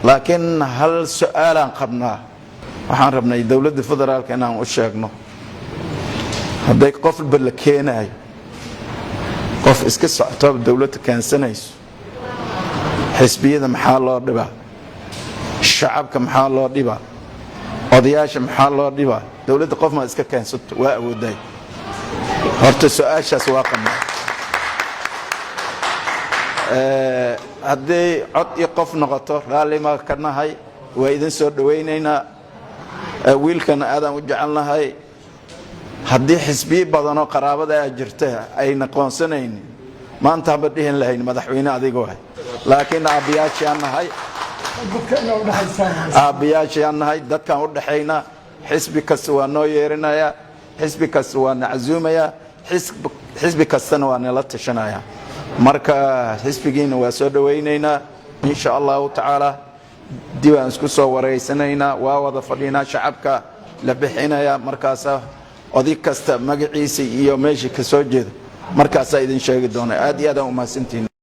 Laakiin hal su-aalaan qabnaa. Waxaan rabnay dowladda federaalka inaan u sheegno, hadday qofba la keenaayo, qof iska socotooba dowladda keensanayso, xisbiyada maxaa loo dhibaa? Shacabka maxaa loo dhibaa? Odayaasha maxaa loo dhibaa? Dowladda qof ma iska keensato, waa awooday. Horta su-aashaas waa qabnaa. Hadday cod iyo qof noqoto, raalli ma ka nahay, waa idin soo dhawaynaynaa. Wiilkana aadaan u jecelnahay. Haddii xisbiyo badanoo qaraabada a jirta ayna qoonsanaynin, maanta haba dhihin lahayn madaxweyne adiga waay. Laakiin aabbiyaashaan nahay, aabbiyaashaan nahay, dadkaan u dhaxaynaa. Xisbi kasta waa noo yeerinayaa, xisbi kasta waa na casuumayaa, xisbi kastana waa nala tashanaya. Marka xisbigiina waa soo dhawaynaynaa, insha Allahu tacaala. Dib aan isku soo wareysanaynaa, waa wada fadhinaa, shacabka la bixinaya. Markaasa oday kasta magaciisa iyo meesha ka soo jeeda markaasaa idin sheegi doona. Aad iyo aad aan umahadsantihiin.